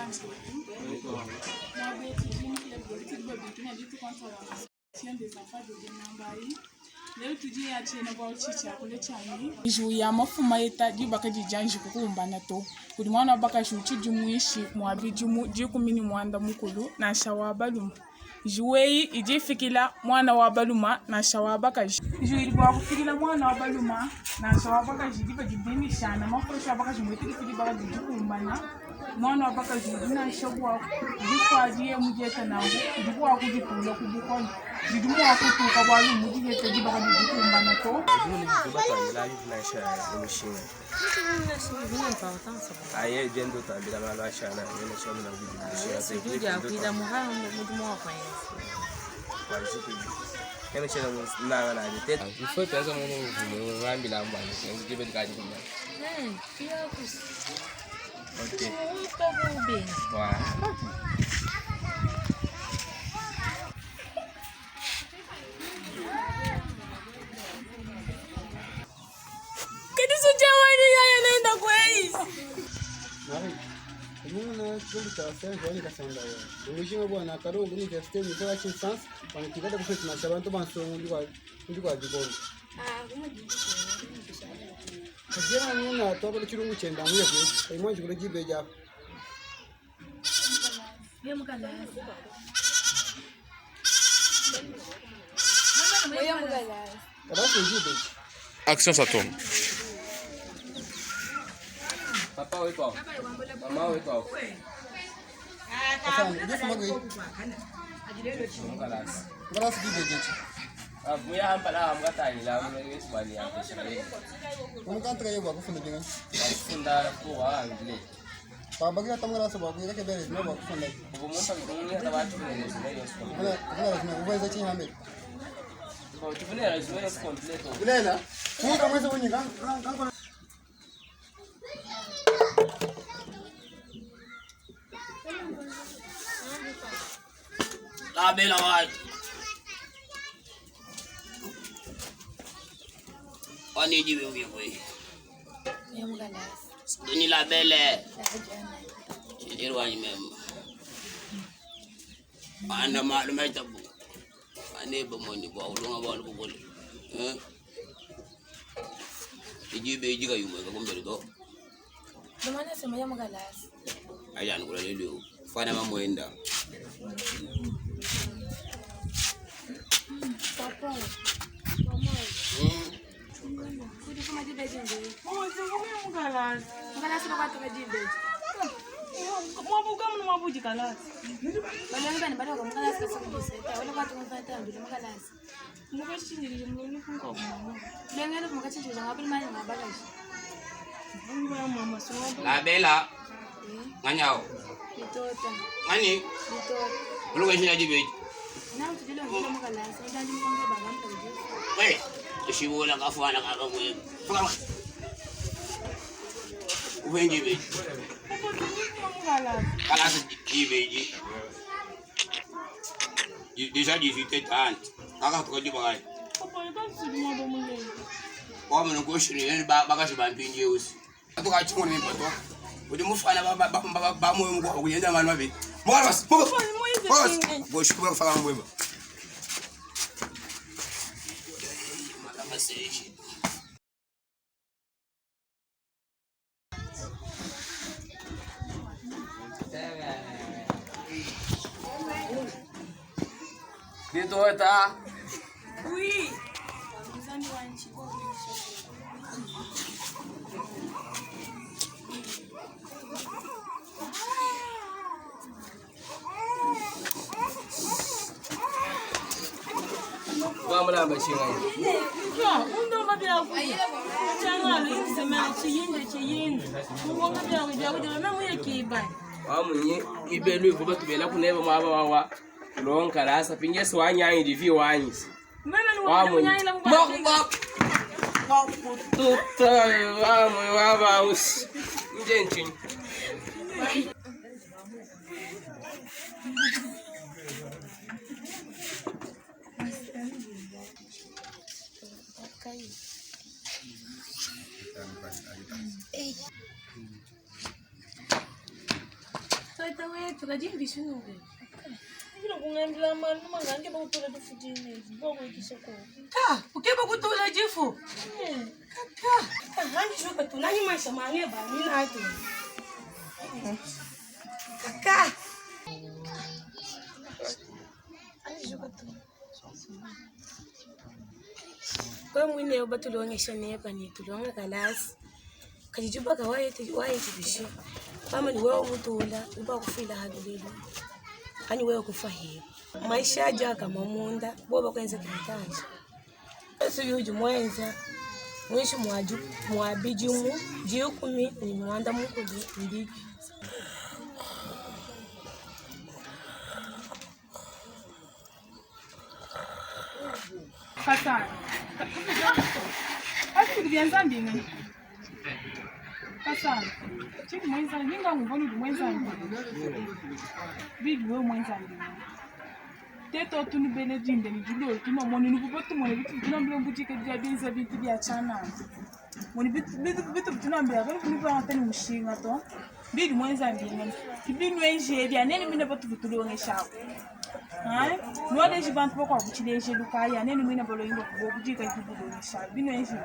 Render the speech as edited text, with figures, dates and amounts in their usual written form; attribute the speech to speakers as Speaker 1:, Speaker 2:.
Speaker 1: Bana betu, muaba eu tudi mu club de tudi babikila ne lutte contre la Chaine des enfants de Dinambayi. Lelu tudi ya tshiena-bualu tshi tshiakula tshia ne njiwu ya mafuma eta dibaka didianji kukumbana to kudi muana wa bakaji utshidi muinshi mua bidimu 16 nansha wa balume. Njiwu eyi idi ifikila muana wa balume nansha wa bakaji. Njiwu idi bua kufikila muana wa balume nansha wa bakaji diba didi mishana mafuesha wa bakaji muete difu dibaka didi dikumbana. Muana wa bakaji udi nansha bua kudifuadiye mu dieta nanku udi bua kuditula ku bukole didi mua kutuka bualu mu dieta dibaka didi dikumbana to. Kadi sujawani yaya naenda kwei.
Speaker 2: Mwana chilombo cha Serge wani kasanda yo. Ngujinga bwana kalongo université mitola chinsansi panitikada kufeti na abantu bansongo ndi kwa ndi kwa dikolo. Kajira nuna twabala chilungu chenda muye kwe. Imwanji kule jibe ja. Kada jibe.
Speaker 3: Action, ça tourne.
Speaker 4: Papa wetu mama wetu
Speaker 2: Kasanda ndifu magwe.
Speaker 4: mukalasi
Speaker 2: Ngala sijibe jechi.
Speaker 4: muyahamba la mukatangila munesibani yapeshile
Speaker 2: Umukantra yebo akufunda jinga.
Speaker 4: akufunda kuwa angile
Speaker 2: Pabagila tamgala soba kuya kebere no bakufunda.
Speaker 4: ubumumpa bikunye tabatuvunele
Speaker 2: Kula kula zina uweza chihambe.
Speaker 4: tuvunele resume yonse completo
Speaker 2: Kulela. Kuka mwezi unyi kan kan
Speaker 4: labela wati wanijibe uye doni labele chilirwanyi mema anda malume tabu ane bomoni bwa ulunga bwa lubugole eh ijibe ijika yumwe kakumbele to
Speaker 5: Lumana sema ya mugalasi.
Speaker 4: ajani kula lelio fana mamwenda
Speaker 5: Papa. Kudi kuma dibeji nde.
Speaker 1: Mugalasi.
Speaker 5: Mugalasi bakwata dibeji.
Speaker 1: Mwabuka muno mwabuji kalasi.
Speaker 5: Balongi bani baloka mugalasi kasakudiseta. Wala kwata kumfata ndule mugalasi.
Speaker 1: Mukashinjirije muloni kunka mama.
Speaker 5: Lengelo mukachinjira ngapili manje ngabakaji.
Speaker 1: Mwa mama so
Speaker 4: labela nganyawo
Speaker 5: Litota.
Speaker 4: ngani
Speaker 5: Litota.
Speaker 4: ulukeshinja jibeji
Speaker 5: Na utudilo ngilo mugalasi. Ndandi mkonge baba mtaji.
Speaker 4: we eshibola kafana kakamwe uvenjibeji
Speaker 1: mugalasi.
Speaker 4: kalasi jibeji déjà 18 30 kakatuka jibakayi
Speaker 1: Papa yakatsudi mwabo mulele.
Speaker 4: wamuna kushiriyeni bakashibampinjeusi atukachimona mipato kuti mufana bamoyo mukwa kuyenza mali mabili mukalasi goshikuba kufaka mbweba malamaseshi Ditota.
Speaker 1: Oui.
Speaker 4: Wamulamba chingai.
Speaker 1: Undomba byakuya. Changalo inzima chiyinde chiyinde. Muwonga byakuya byakuya mama muye kiba.
Speaker 4: Wamunye ibelu ivo batubela kuneva mwaba wawa lonkalasa pingesi wanyanyi divi wanyisi.
Speaker 1: Mama ni
Speaker 4: Wamunye.
Speaker 1: wanyanyila
Speaker 4: Bok bok. Tuta wamu wabausi. Nje nchinyi.
Speaker 3: Ka, ukeba kutula jifu. Ka, Kaka.
Speaker 5: Kwa mwine uba tulongesha nepa ni tulonga kalasi kajijuba ka waye waye bishi mama ni wewe mutula uba kufila halulelu ani wewe kufa hiyo maisha aja kama munda boba kwenza kintaji esu mwenza mwishi mwaju mwabijumu jikumi ni mwanda mukulu mbiki.
Speaker 1: Kasana. Asi byanza mbingi. Kasana. Chiki mwenza ninga ngubona uli mwenza mbingi. Bigi we mwenza mbingi. Teto tunubele jinde ni julo tuma moni nukubo tumone bitu tunambile mbujike bya benza bintu bya chana. Moni bitu bitu bitu tunambile akali kunipa hata ni mushinga to. Bigi mwenza mbingi. Kibinu enje bya nene mina batu butulongesha. Hayi, nwaleji bantu bakwakuchileje lukaya nene mwina baloyinga kubo kujika kibulongesha bino enje.